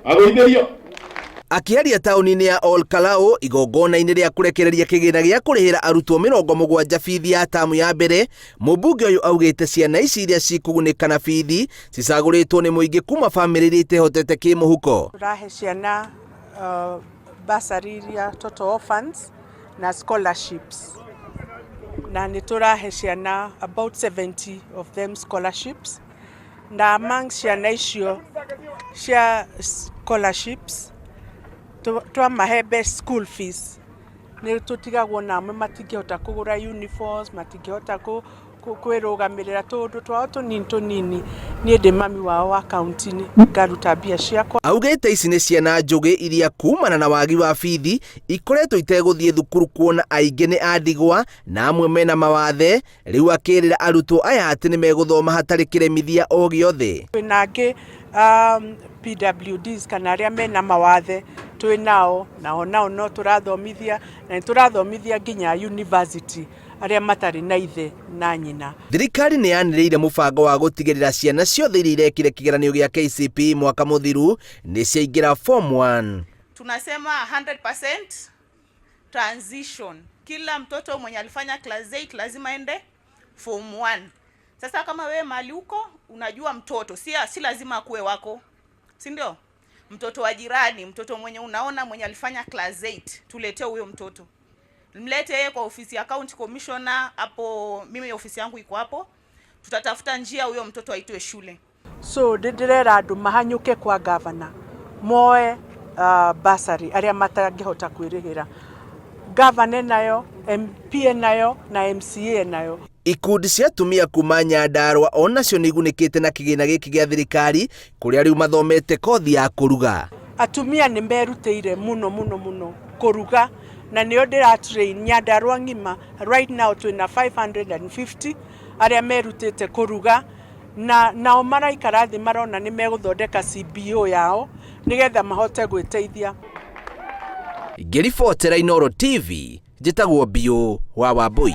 Agũithĩrio. Akĩaria taũni-inĩ ya Ol Kalou igongona-inĩ rĩa kũrekereria kĩgĩna gĩa kũrĩhĩra arutwo 70 bithi ya tamu ya mbere, mũmbunge ũyũ augĩte ciana ici iria cikũgunĩka na bithi cicagũrĩtwo nĩ mũingĩ kuma bamĩrĩ iria itehotete kĩmũhuko. Tũrahe ciana bursary iria total orphans na scholarships, na nĩ tũrahe ciana about 70 of them scholarships, na among ciana icio cia scholarships twamahe best school fees nĩ tũtigagwo na amwe matingĩhota kũgũra uniforms, matingĩhota kwĩrũgamĩrĩra tũũndũ twao tũnini tũnini. Niĩ ndĩ mami wao wa kaunti, ngaruta mbia ciakwa. Augĩte ici nĩ ciana njũgĩ iria kumana na wagi wa bithi ikoretwo itegũthiĩ thukuru kuona aingĩ nĩ a ndigwa na amwe mena mawathe. Rĩu akĩrĩra arutwo aya atĩ nĩ megũthoma hatarĩ kĩremithia o gĩothe. Twĩna angĩ PWDs kana arĩa mena mawathe twĩ nao, nao nao no tũrathomithia, na nĩ tũrathomithia nginya university arĩa matarĩ na ithe na nyina. Thirikari nĩ yanĩrĩire mũbango wa gũtigĩrĩra ciana ciothe iria irekire kĩgeranio gĩa KCPE mwaka mũthiru nĩ ciaingĩra form 1. Tunasema 100% transition. Kila mtoto mwenye alifanya class 8 lazima ende form 1. Sasa kama wewe mahali uko unajua mtoto si lazima akuwe wako, si ndio? Mtoto wa jirani, mtoto mwenye unaona mwenye alifanya class 8, tuletee huyo mtoto. Mlete yeye kwa ofisi ya county commissioner hapo, mimi ofisi yangu iko hapo. Tutatafuta njia huyo mtoto aitwe shule. So ndĩrera andũ mahanyũke kwa gavana moe bursary arĩa matangĩhota kwĩrĩhĩra. Gavana nayo, MP nayo na MCA nayo. Ikundi cia atumia kuma Nyandarua onacio nĩ igunĩkĩte na kĩgĩna gĩkĩ gĩa thirikari kũrĩa rĩu mathomete kothi ya kũruga. Atumia nĩ merutĩire mũno mũno mũno kũruga, na nĩo ndĩra train Nyandarua ng'ima. Right now twĩna 550 arĩa merutĩte kũruga, na nao maraikara thĩ marona nĩ megũthondeka CBO yao nĩgetha mahote gwĩteithia. Ngĩribotera Inooro TV, njĩtagwo Biũ wa Wambui.